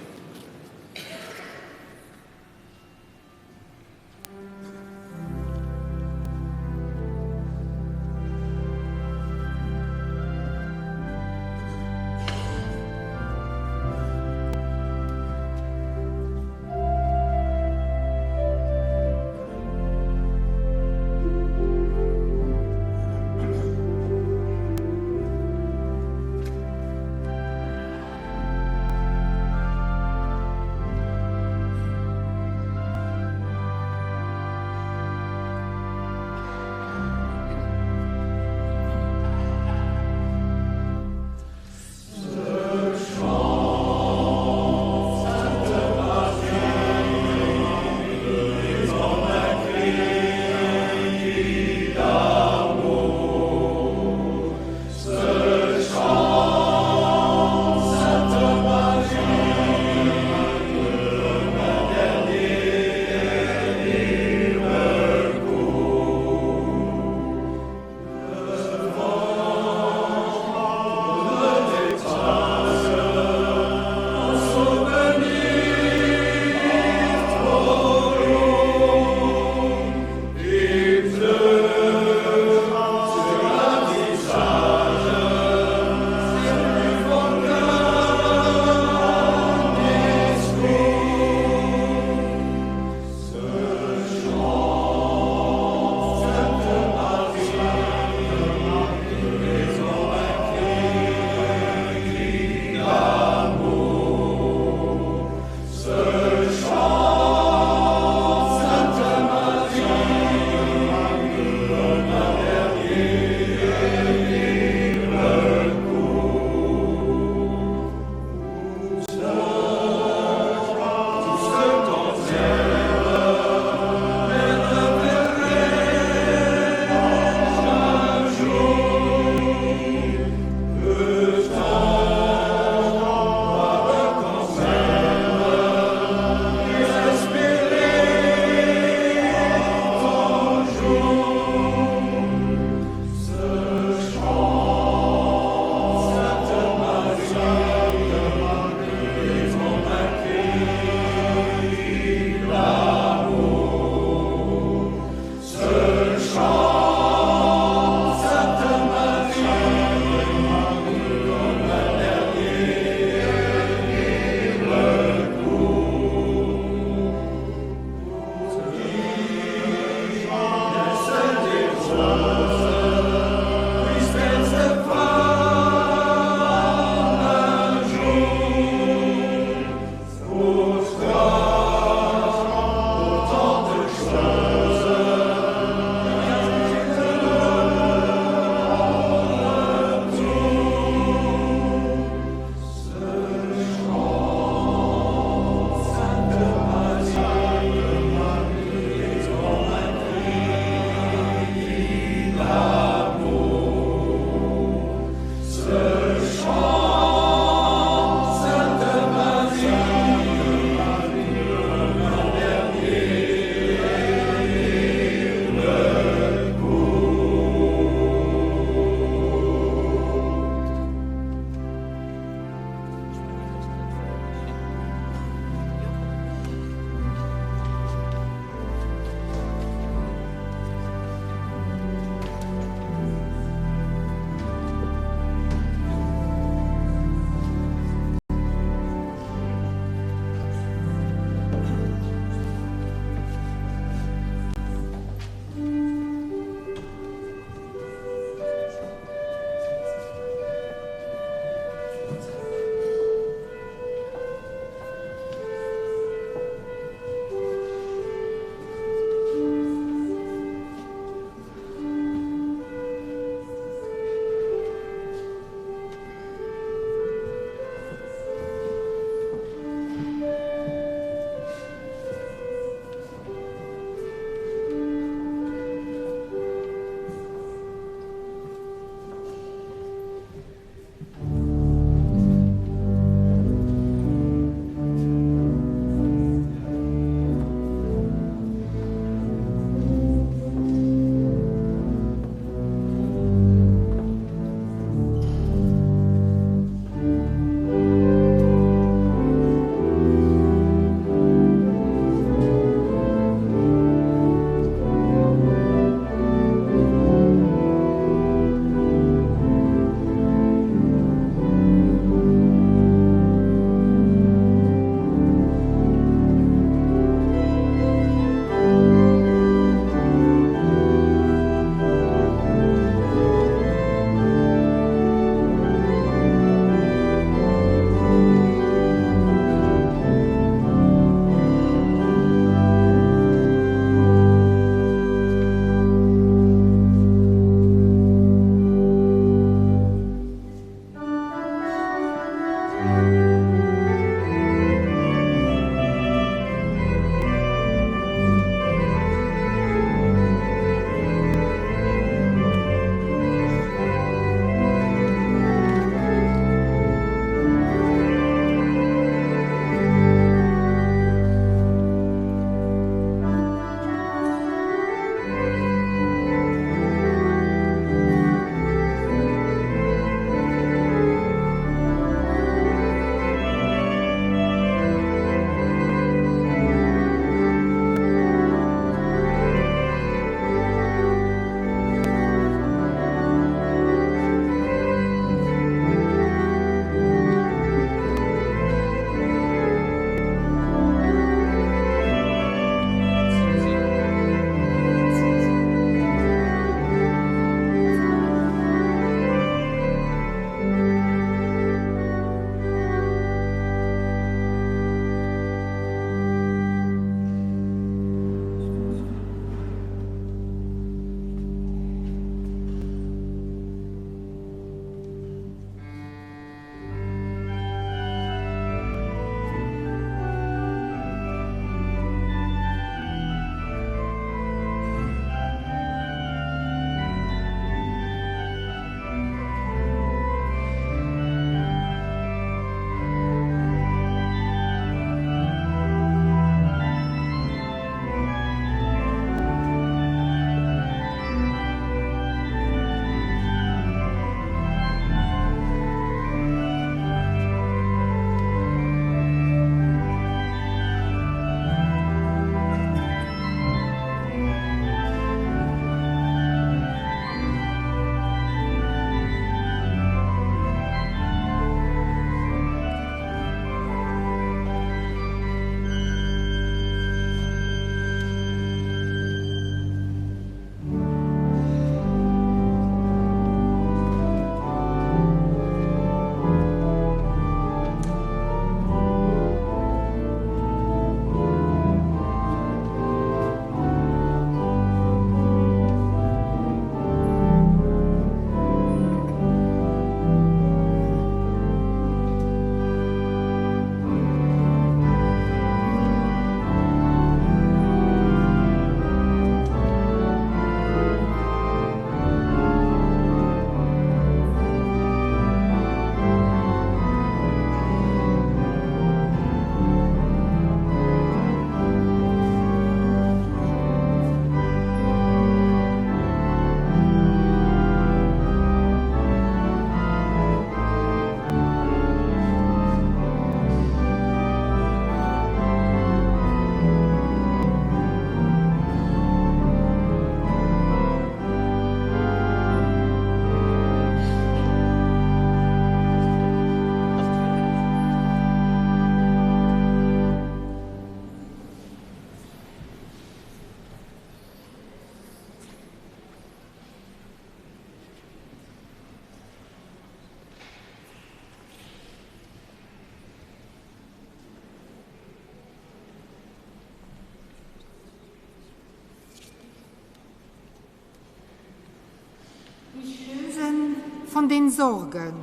Mich lösen von den Sorgen,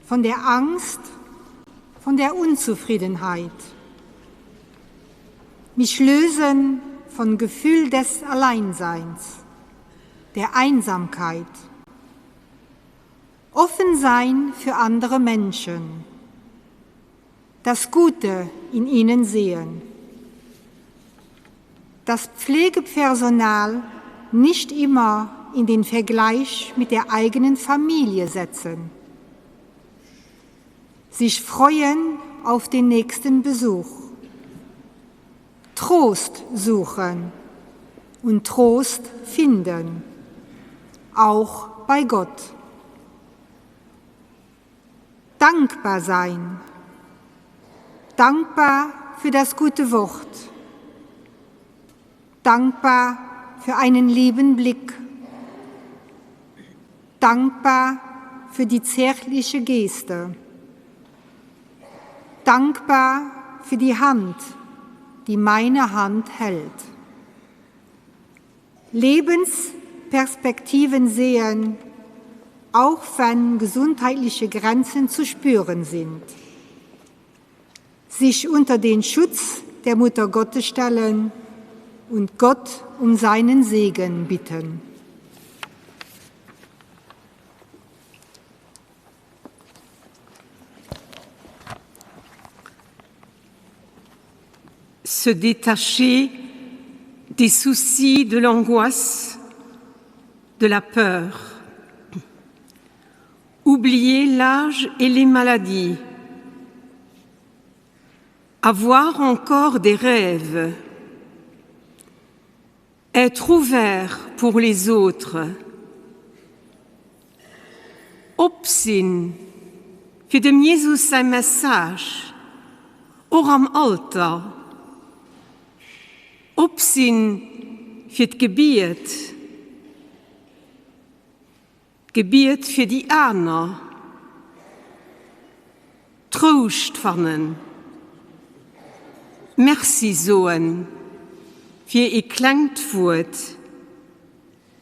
von der Angst, von der Unzufriedenheit. Mich lösen von Gefühl des Alleinseins, der Einsamkeit. Offen sein für andere Menschen. Das Gute in ihnen sehen. Das Pflegepersonal nicht immer in den Vergleich mit der eigenen Familie setzen. Sich freuen auf den nächsten Besuch. Trost suchen und Trost finden, auch bei Gott. Dankbar sein. Dankbar für das gute Wort. Dankbar für einen lieben Blick. Dankbar für die zärtliche Geste. Dankbar für die Hand, die meine Hand hält. Lebensperspektiven sehen, auch wenn gesundheitliche Grenzen zu spüren sind. Sich unter den Schutz der Mutter Gottes stellen und Gott um seinen Segen bitten. Se détacher des soucis de l'angoisse, de la peur. Oublier l'âge et les maladies. Avoir encore des rêves. Être ouvert pour les autres. Op sinn fir dem Jesus säi Message, och am Alter. Op sinn fir d'Gebiet, d'Gebiet fir déi aner. Trouscht fannen, Merci soen fir ee klengt Wuert,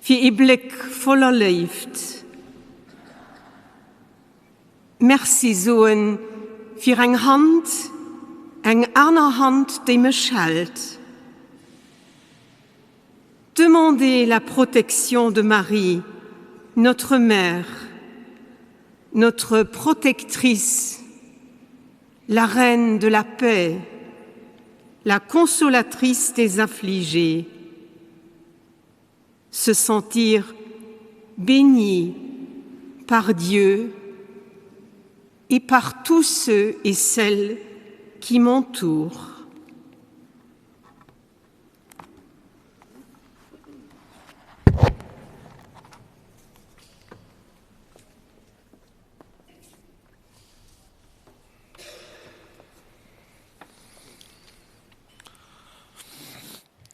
fir ee Bléck voller Léift, Merci soen fir eng Hand, eng aner Hand, déi mech hält. Demander la protection de Marie, notre Mère, notre protectrice, la reine de la paix, la consolatrice des affligés, se sentir béni par Dieu et par tous ceux et celles qui m'entourent.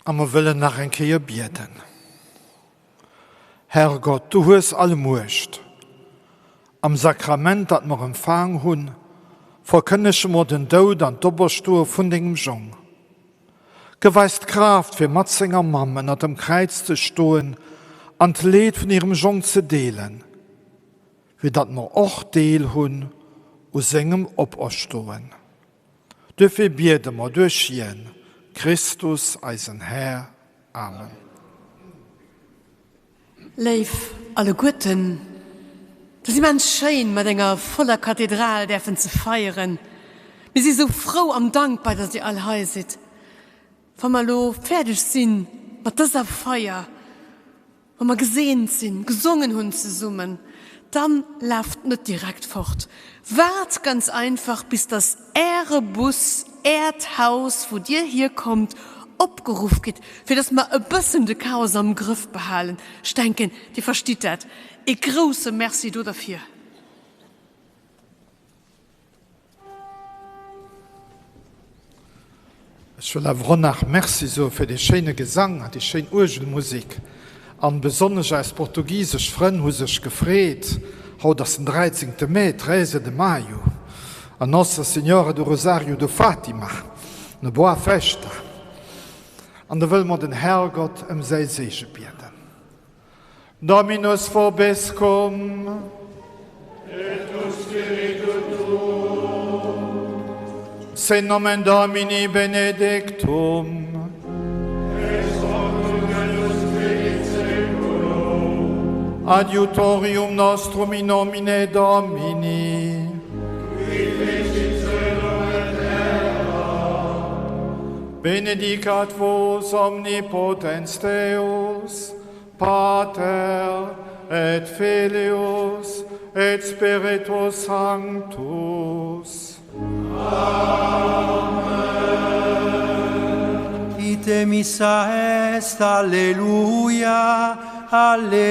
A mer wëllen nach eng Kéier bieden. Herrgott, du hues all Muecht. Am Sakrament, dat mer empfaang hunn, verkënnege mer den Doud an d'Operstoe vun dengem Jong. Gëff eis d'Kraaft, fir mat senger Mamm ënner dem Kräiz ze stoen an d'Leed vun hirem Jong ze deelen, fir datt mer och Deel hunn u sengem Operstoen. Duerfir biede mer duerch hien, Christus, eisen Här. Amen. Léif alleguerten, et ass immens schéin, mat enger voller Kathedral däerfen ze feieren. Mir si sou frou an dankbar, dass Dir all hei sidd. Wa mer elo fäerdeg si mat dëser Feier, Wa mer geseent sinn, gesongen hunn zesummen, dann laaft net direkt fort. Waart ganz einfach bis dass Äre Bus, Äert Haus, wou Dir hierkommt, opgeruff gitt, fir dass mer e bëssen de Chaos am Grëff behalen. Ech denken, Dir verstitt dat. Ee grousse Merci do derfir. Ech wëll awer och nach Merci soe fir dee schéine Gesang an déi schéin Uergelmusik. An besonnesch eis portugisesch Frënn hu sech gefreet. Haut ass den dräizéngte Mee, treze de maio, a Nossa Senhora do Rosário do Fátima, ne boa festa. An da wëlle mer den Herrgott ëm säi Seege bieden. Dominus vobiscum. Et cum spiritu tuo. Sit nomen Domini benedictum. Ex hoc nunc et usque in saeculum. Adiutorium nostrum in nomine Domini. Qui fecit caelum et terram. Benedicat vos omnipotens Deus, Pater et Filius et Spiritus Sanctus. Amen. Ite missa est, alleluia, alleluia.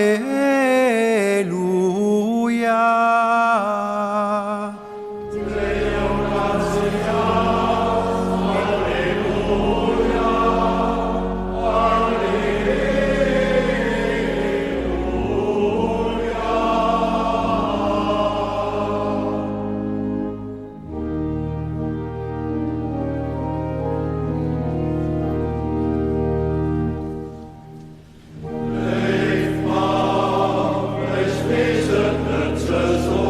Léif Mamm, ech weess et net ze soen.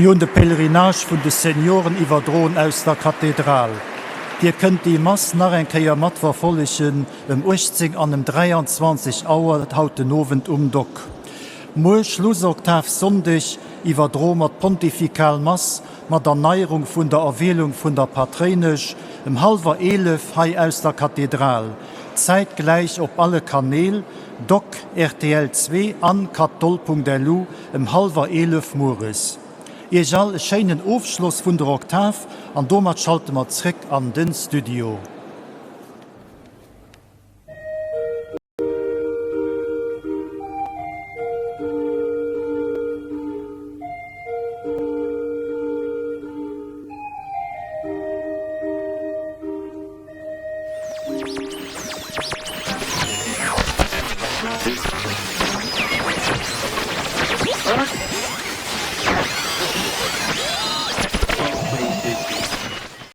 Mir hunn de Pèlerinage vun de Senioren iwwerdroen aus der Kathedral. Dir kënnt déi Mass nach eng Kéier matverfollegen ëm 18 an ëm 23 Auer haut den Owend um Dock. Muer Schlussoktav Sonndeg iwwerdroe mer d'Pontifikal Mass mat Erneierung vun der Erwielung vun der Patréinesch ëm hallwer 11 hei aus der Kathedral. Zäitgläich op alle Kanäl, Doc, rtl 2 an katdol.lu ëm hallwer 11 mueres. Iech all e schéinen Ofschloss vun der Oktav an domat schalte mer zréck an den Studio.